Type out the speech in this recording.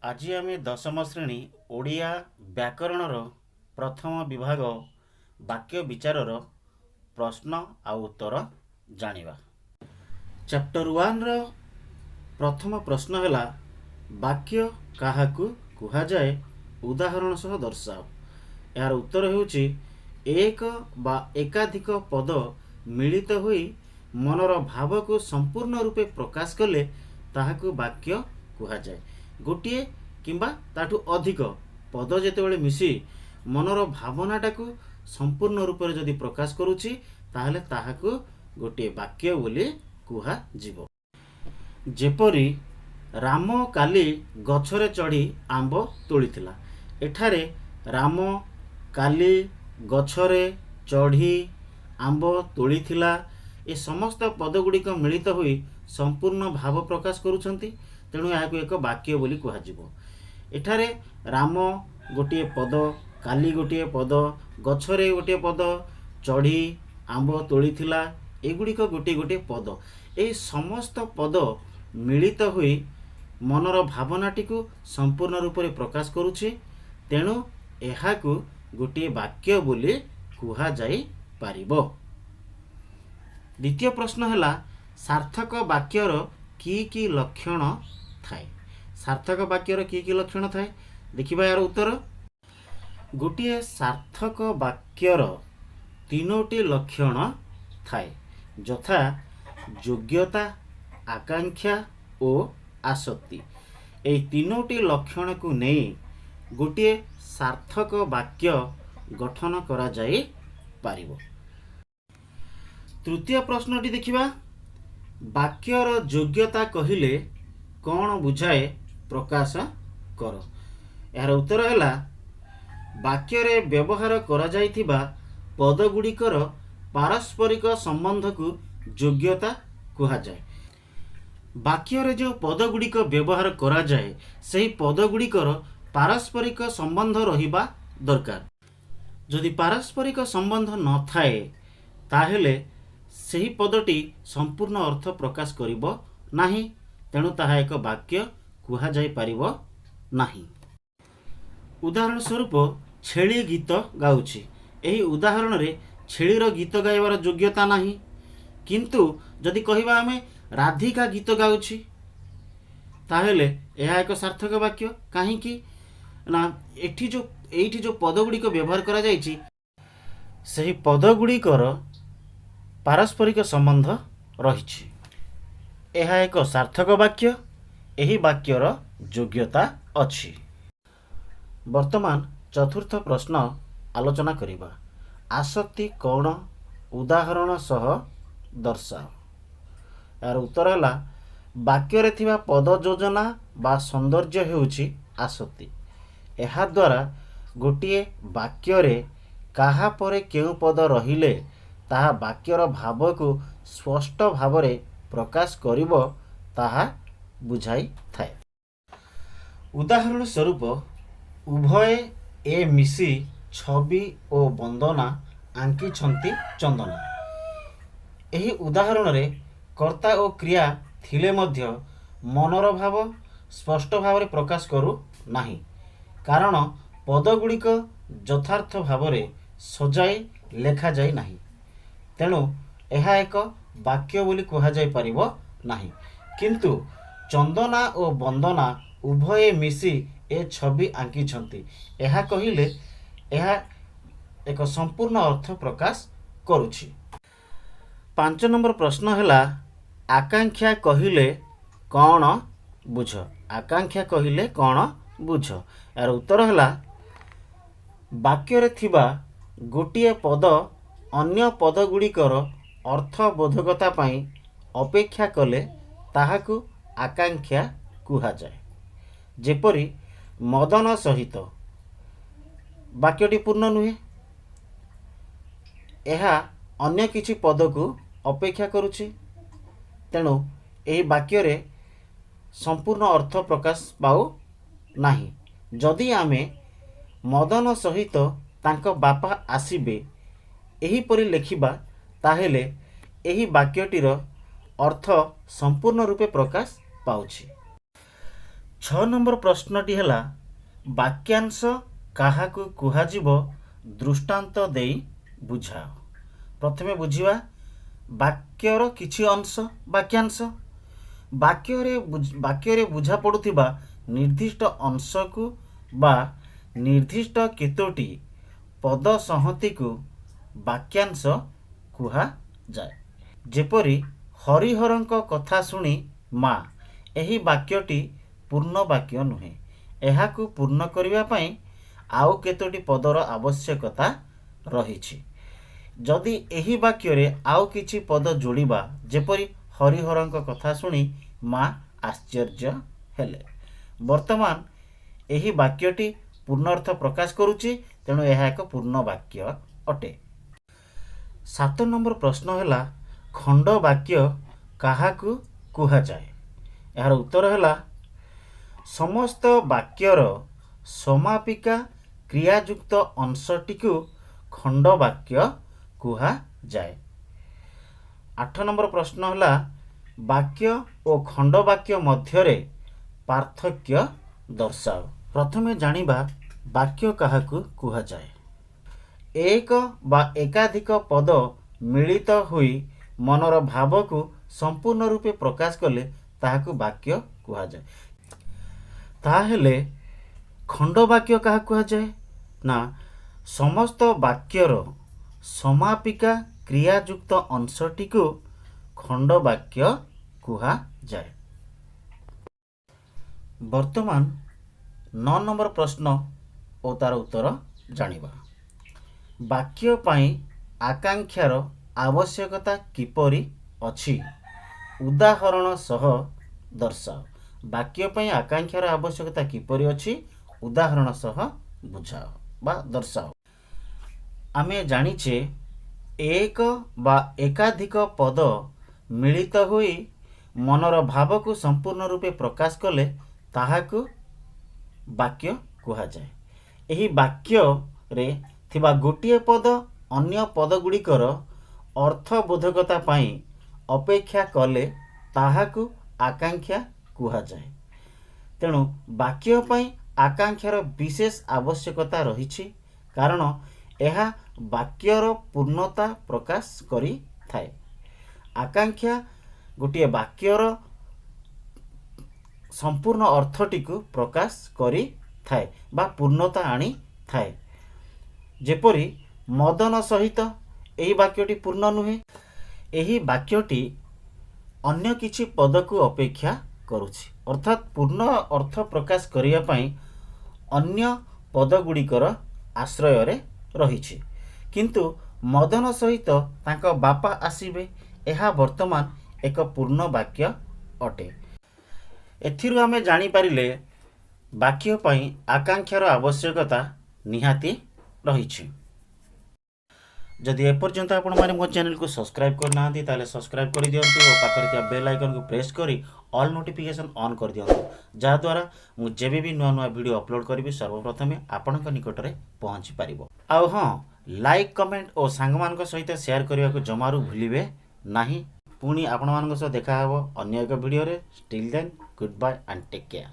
ଆଜି ଆମେ ଦଶମ ଶ୍ରେଣୀ ଓଡ଼ିଆ ବ୍ୟାକରଣର ପ୍ରଥମ ବିଭାଗ ବାକ୍ୟ ବିଚାରର ପ୍ରଶ୍ନ ଆଉ ଉତ୍ତର ଜାଣିବା। ଚାପ୍ଟର ୱାନ୍ର ପ୍ରଥମ ପ୍ରଶ୍ନ ହେଲା, ବାକ୍ୟ କାହାକୁ କୁହାଯାଏ, ଉଦାହରଣ ସହ ଦର୍ଶାଅ। ଏହାର ଉତ୍ତର ହେଉଛି, ଏକ ବା ଏକାଧିକ ପଦ ମିଳିତ ହୋଇ ମନର ଭାବକୁ ସମ୍ପୂର୍ଣ୍ଣ ରୂପେ ପ୍ରକାଶ କଲେ ତାହାକୁ ବାକ୍ୟ କୁହାଯାଏ। ଗୋଟିଏ କିମ୍ବା ତାଠୁ ଅଧିକ ପଦ ଯେତେବେଳେ ମିଶି ମନର ଭାବନାଟାକୁ ସମ୍ପୂର୍ଣ୍ଣ ରୂପରେ ଯଦି ପ୍ରକାଶ କରୁଛି, ତାହେଲେ ତାହାକୁ ଗୋଟିଏ ବାକ୍ୟ ବୋଲି କୁହାଯିବ। ଯେପରି, ରାମ କାଲି ଗଛରେ ଚଢ଼ି ଆମ୍ବ ତୋଳିଥିଲା। ଏଠାରେ ରାମ କାଲି ଗଛରେ ଚଢ଼ି ଆମ୍ବ ତୋଳିଥିଲା, ଏ ସମସ୍ତ ପଦଗୁଡ଼ିକ ମିଳିତ ହୋଇ ସମ୍ପୂର୍ଣ୍ଣ ଭାବ ପ୍ରକାଶ କରୁଛନ୍ତି। ତେଣୁ ଏହାକୁ ଏକ ବାକ୍ୟ ବୋଲି କୁହାଯିବ। ଏଠାରେ ରାମ ଗୋଟିଏ ପଦ, କାଲି ଗୋଟିଏ ପଦ, ଗଛରେ ଗୋଟିଏ ପଦ, ଚଢ଼ି ଆମ୍ବ ତୋଳିଥିଲା, ଏଗୁଡ଼ିକ ଗୋଟିଏ ଗୋଟିଏ ପଦ। ଏହି ସମସ୍ତ ପଦ ମିଳିତ ହୋଇ ମନର ଭାବନାଟିକୁ ସମ୍ପୂର୍ଣ୍ଣ ରୂପରେ ପ୍ରକାଶ କରୁଛି। ତେଣୁ ଏହାକୁ ଗୋଟିଏ ବାକ୍ୟ ବୋଲି କୁହାଯାଇପାରିବ। ଦ୍ୱିତୀୟ ପ୍ରଶ୍ନ ହେଲା, ସାର୍ଥକ ବାକ୍ୟର କି କି ଲକ୍ଷଣ ଥାଏ? ସାର୍ଥକ ବାକ୍ୟର କି କି ଲକ୍ଷଣ ଥାଏ? ଦେଖିବା ଏହାର ଉତ୍ତର। ଗୋଟିଏ ସାର୍ଥକ ବାକ୍ୟର ତିନୋଟି ଲକ୍ଷଣ ଥାଏ, ଯଥା ଯୋଗ୍ୟତା, ଆକାଂକ୍ଷା ଓ ଆସକ୍ତି। ଏହି ତିନୋଟି ଲକ୍ଷଣକୁ ନେଇ ଗୋଟିଏ ସାର୍ଥକ ବାକ୍ୟ ଗଠନ କରାଯାଇପାରିବ। ତୃତୀୟ ପ୍ରଶ୍ନଟି ଦେଖିବା। ବାକ୍ୟର ଯୋଗ୍ୟତା କହିଲେ କ'ଣ ବୁଝାଏ, ପ୍ରକାଶ କର। ଏହାର ଉତ୍ତର ହେଲା, ବାକ୍ୟରେ ବ୍ୟବହାର କରାଯାଇଥିବା ପଦଗୁଡ଼ିକର ପାରସ୍ପରିକ ସମ୍ବନ୍ଧକୁ ଯୋଗ୍ୟତା କୁହାଯାଏ। ବାକ୍ୟରେ ଯେଉଁ ପଦଗୁଡ଼ିକ ବ୍ୟବହାର କରାଯାଏ, ସେହି ପଦଗୁଡ଼ିକର ପାରସ୍ପରିକ ସମ୍ବନ୍ଧ ରହିବା ଦରକାର। ଯଦି ପାରସ୍ପରିକ ସମ୍ବନ୍ଧ ନଥାଏ, ତାହେଲେ ସେହି ପଦଟି ସମ୍ପୂର୍ଣ୍ଣ ଅର୍ଥ ପ୍ରକାଶ କରିବ ନାହିଁ। ତେଣୁ ତାହା ଏକ ବାକ୍ୟ କୁହାଯାଇପାରିବ ନାହିଁ। ଉଦାହରଣ ସ୍ୱରୂପ, ଛେଳି ଗୀତ ଗାଉଛି। ଏହି ଉଦାହରଣରେ ଛେଳିର ଗୀତ ଗାଇବାର ଯୋଗ୍ୟତା ନାହିଁ। କିନ୍ତୁ ଯଦି କହିବା ଆମେ ରାଧିକା ଗୀତ ଗାଉଛି, ତାହେଲେ ଏହା ଏକ ସାର୍ଥକ ବାକ୍ୟ। କାହିଁକି ନା ଏଇଠି ଯେଉଁ ପଦ ଗୁଡ଼ିକ ବ୍ୟବହାର କରାଯାଇଛି, ସେହି ପଦ ଗୁଡ଼ିକର ପାରସ୍ପରିକ ସମ୍ବନ୍ଧ ରହିଛି। ଏହା ଏକ ସାର୍ଥକ ବାକ୍ୟ। ଏହି ବାକ୍ୟର ଯୋଗ୍ୟତା ଅଛି। ବର୍ତ୍ତମାନ ଚତୁର୍ଥ ପ୍ରଶ୍ନ ଆଲୋଚନା କରିବା। ଆସକ୍ତି କ'ଣ, ଉଦାହରଣ ସହ ଦର୍ଶାଅ। ଏହାର ଉତ୍ତର ହେଲା, ବାକ୍ୟରେ ଥିବା ପଦ ଯୋଜନା ବା ସୌନ୍ଦର୍ଯ୍ୟ ହେଉଛି ଆସକ୍ତି। ଏହାଦ୍ୱାରା ଗୋଟିଏ ବାକ୍ୟରେ କାହା ପରେ କେଉଁ ପଦ ରହିଲେ ତାହା ବାକ୍ୟର ଭାବକୁ ସ୍ପଷ୍ଟ ଭାବରେ ପ୍ରକାଶ କରିବ, ତାହା ବୁଝାଇଥାଏ। ଉଦାହରଣ ସ୍ୱରୂପ, ଉଭୟେ ଏ ମିଶି ଛବି ଓ ବନ୍ଦନା ଆଙ୍କିଛନ୍ତି ଚନ୍ଦନା। ଏହି ଉଦାହରଣରେ କର୍ତ୍ତା ଓ କ୍ରିୟା ଥିଲେ ମଧ୍ୟ ମନର ଭାବ ସ୍ପଷ୍ଟ ଭାବରେ ପ୍ରକାଶ କରୁନାହିଁ, କାରଣ ପଦଗୁଡ଼ିକ ଯଥାର୍ଥ ଭାବରେ ସଜାଇ ଲେଖାଯାଇ ନାହିଁ। ତେଣୁ ଏହା ଏକ ବାକ୍ୟ ବୋଲି କୁହାଯାଇପାରିବ ନାହିଁ। କିନ୍ତୁ ଚନ୍ଦନା ଓ ବନ୍ଦନା ଉଭୟେ ମିଶି ଏ ଛବି ଆଙ୍କିଛନ୍ତି, ଏହା କହିଲେ ଏହା ଏକ ସମ୍ପୂର୍ଣ୍ଣ ଅର୍ଥ ପ୍ରକାଶ କରୁଛି। 5 ନମ୍ବର ପ୍ରଶ୍ନ ହେଲା, ଆକାଂକ୍ଷା କହିଲେ କ'ଣ ବୁଝ? ଆକାଂକ୍ଷା କହିଲେ କ'ଣ ବୁଝ? ଏହାର ଉତ୍ତର ହେଲା, ବାକ୍ୟରେ ଥିବା ଗୋଟିଏ ପଦ ଅନ୍ୟ ପଦଗୁଡ଼ିକର ଅର୍ଥବୋଧକତା ପାଇଁ ଅପେକ୍ଷା କଲେ ତାହାକୁ ଆକାଂକ୍ଷା କୁହାଯାଏ। ଯେପରି, ମଦନ ସହିତ, ବାକ୍ୟଟି ପୂର୍ଣ୍ଣ ନୁହେଁ। ଏହା ଅନ୍ୟ କିଛି ପଦକୁ ଅପେକ୍ଷା କରୁଛି। ତେଣୁ ଏହି ବାକ୍ୟରେ ସମ୍ପୂର୍ଣ୍ଣ ଅର୍ଥ ପ୍ରକାଶ ପାଉ ନାହିଁ। ଯଦି ଆମେ ମଦନ ସହିତ ତାଙ୍କ ବାପା ଆସିବେ, ଏହିପରି ଲେଖିବା, ତାହେଲେ ଏହି ବାକ୍ୟଟିର ଅର୍ଥ ସମ୍ପୂର୍ଣ୍ଣ ରୂପେ ପ୍ରକାଶ ପାଉଛି। 6 ନମ୍ବର ପ୍ରଶ୍ନଟି ହେଲା, ବାକ୍ୟାଂଶ କାହାକୁ କୁହାଯିବ, ଦୃଷ୍ଟାନ୍ତ ଦେଇ ବୁଝାଅ। ପ୍ରଥମେ ବୁଝିବା ବାକ୍ୟର କିଛି ଅଂଶ ବାକ୍ୟାଂଶ। ବାକ୍ୟରେ ବୁଝା ପଡ଼ୁଥିବା ନିର୍ଦ୍ଦିଷ୍ଟ ଅଂଶକୁ ବା ନିର୍ଦ୍ଦିଷ୍ଟ କେତୋଟି ପଦ ସଂହତିକୁ ବାକ୍ୟାଂଶ କୁହାଯାଏ। ଯେପରି ହରିହରଙ୍କ କଥା ଶୁଣି ମା, ଏହି ବାକ୍ୟଟି ପୂର୍ଣ୍ଣ ବାକ୍ୟ ନୁହେଁ। ଏହାକୁ ପୂର୍ଣ୍ଣ କରିବା ପାଇଁ ଆଉ କେତୋଟି ପଦର ଆବଶ୍ୟକତା ରହିଛି। ଯଦି ଏହି ବାକ୍ୟରେ ଆଉ କିଛି ପଦ ଯୋଡ଼ିବା, ଯେପରି ହରିହରଙ୍କ କଥା ଶୁଣି ମା ଆଶ୍ଚର୍ଯ୍ୟ ହେଲେ, ବର୍ତ୍ତମାନ ଏହି ବାକ୍ୟଟି ପୂର୍ଣ୍ଣ ଅର୍ଥ ପ୍ରକାଶ କରୁଛି। ତେଣୁ ଏହା ଏକ ପୂର୍ଣ୍ଣ ବାକ୍ୟ ଅଟେ। 7 ନମ୍ବର ପ୍ରଶ୍ନ ହେଲା, ଖଣ୍ଡ ବାକ୍ୟ କାହାକୁ କୁହାଯାଏ? ଏହାର ଉତ୍ତର ହେଲା, ସମସ୍ତ ବାକ୍ୟର ସମାପିକା କ୍ରିୟାଯୁକ୍ତ ଅଂଶଟିକୁ ଖଣ୍ଡ ବାକ୍ୟ କୁହାଯାଏ। 8 ନମ୍ବର ପ୍ରଶ୍ନ ହେଲା, ବାକ୍ୟ ଓ ଖଣ୍ଡବାକ୍ୟ ମଧ୍ୟରେ ପାର୍ଥକ୍ୟ ଦର୍ଶାଅ। ପ୍ରଥମେ ଜାଣିବା ବାକ୍ୟ କାହାକୁ କୁହାଯାଏ। ଏକ ବା ଏକାଧିକ ପଦ ମିଳିତ ହୋଇ ମନର ଭାବକୁ ସମ୍ପୂର୍ଣ୍ଣ ରୂପେ ପ୍ରକାଶ କଲେ ତାହାକୁ ବାକ୍ୟ କୁହାଯାଏ। ତାହେଲେ ଖଣ୍ଡବାକ୍ୟ କାହାକୁ କୁହାଯାଏ ନା, ସମସ୍ତ ବାକ୍ୟର ସମାପିକା କ୍ରିୟାଯୁକ୍ତ ଅଂଶଟିକୁ ଖଣ୍ଡବାକ୍ୟ କୁହାଯାଏ। ବର୍ତ୍ତମାନ 9 ନମ୍ବର ପ୍ରଶ୍ନ ଓ ତାର ଉତ୍ତର ଜାଣିବା। ବାକ୍ୟ ପାଇଁ ଆକାଂକ୍ଷାର ଆବଶ୍ୟକତା କିପରି ଅଛି, ଉଦାହରଣ ସହ ଦର୍ଶାଅ। ବାକ୍ୟ ପାଇଁ ଆକାଂକ୍ଷାର ଆବଶ୍ୟକତା କିପରି ଅଛି, ଉଦାହରଣ ସହ ବୁଝାଅ ବା ଦର୍ଶାଅ। ଆମେ ଜାଣିଛେ, ଏକ ବା ଏକାଧିକ ପଦ ମିଳିତ ହୋଇ ମନର ଭାବକୁ ସମ୍ପୂର୍ଣ୍ଣ ରୂପେ ପ୍ରକାଶ କଲେ ତାହାକୁ ବାକ୍ୟ କୁହାଯାଏ। ଏହି ବାକ୍ୟରେ ଥିବା ଗୋଟିଏ ପଦ ଅନ୍ୟ ପଦଗୁଡ଼ିକର ଅର୍ଥବୋଧକତା ପାଇଁ ଅପେକ୍ଷା କଲେ ତାହାକୁ ଆକାଂକ୍ଷା କୁହାଯାଏ। ତେଣୁ ବାକ୍ୟ ପାଇଁ ଆକାଂକ୍ଷାର ବିଶେଷ ଆବଶ୍ୟକତା ରହିଛି, କାରଣ ଏହା ବାକ୍ୟର ପୂର୍ଣ୍ଣତା ପ୍ରକାଶ କରିଥାଏ। ଆକାଂକ୍ଷା ଗୋଟିଏ ବାକ୍ୟର ସମ୍ପୂର୍ଣ୍ଣ ଅର୍ଥଟିକୁ ପ୍ରକାଶ କରିଥାଏ ବା ପୂର୍ଣ୍ଣତା ଆଣିଥାଏ। ଯେପରି ମଦନ ସହିତ, ଏହି ବାକ୍ୟଟି ପୂର୍ଣ୍ଣ ନୁହେଁ। ଏହି ବାକ୍ୟଟି ଅନ୍ୟ କିଛି ପଦକୁ ଅପେକ୍ଷା କରୁଛି, ଅର୍ଥାତ୍ ପୂର୍ଣ୍ଣ ଅର୍ଥ ପ୍ରକାଶ କରିବା ପାଇଁ ଅନ୍ୟ ପଦଗୁଡ଼ିକର ଆଶ୍ରୟରେ ରହିଛି। କିନ୍ତୁ ମଦନ ସହିତ ତାଙ୍କ ବାପା ଆସିବେ, ଏହା ବର୍ତ୍ତମାନ ଏକ ପୂର୍ଣ୍ଣ ବାକ୍ୟ ଅଟେ। ଏଥିରୁ ଆମେ ଜାଣିପାରିଲେ, ବାକ୍ୟ ପାଇଁ ଆକାଂକ୍ଷାର ଆବଶ୍ୟକତା ନିହାତି ରହିଛି। ଯଦି ଏପର୍ଯ୍ୟନ୍ତ ଆପଣମାନେ ମୋ ଚ୍ୟାନେଲକୁ ସବସ୍କ୍ରାଇବ୍ କରିନାହାନ୍ତି, ତାହେଲେ ସବସ୍କ୍ରାଇବ୍ କରିଦିଅନ୍ତୁ ଓ ପାଖରେ ଥିବା ବେଲ୍ ଆଇକନ୍କୁ ପ୍ରେସ୍ କରି ଅଲ୍ ନୋଟିଫିକେସନ୍ ଅନ୍ କରିଦିଅନ୍ତୁ, ଯାହାଦ୍ୱାରା ମୁଁ ଯେବେ ବି ନୂଆ ନୂଆ ଭିଡ଼ିଓ ଅପଲୋଡ଼ କରିବି, ସର୍ବପ୍ରଥମେ ଆପଣଙ୍କ ନିକଟରେ ପହଞ୍ଚି ପାରିବ। ଆଉ ହଁ, ଲାଇକ୍, କମେଣ୍ଟ ଓ ସାଙ୍ଗମାନଙ୍କ ସହିତ ସେୟାର କରିବାକୁ ଜମାରୁ ଭୁଲିବେ ନାହିଁ। ପୁଣି ଆପଣମାନଙ୍କ ସହ ଦେଖାହେବ ଅନ୍ୟ ଏକ ଭିଡ଼ିଓରେ। Till then, good bye and take care.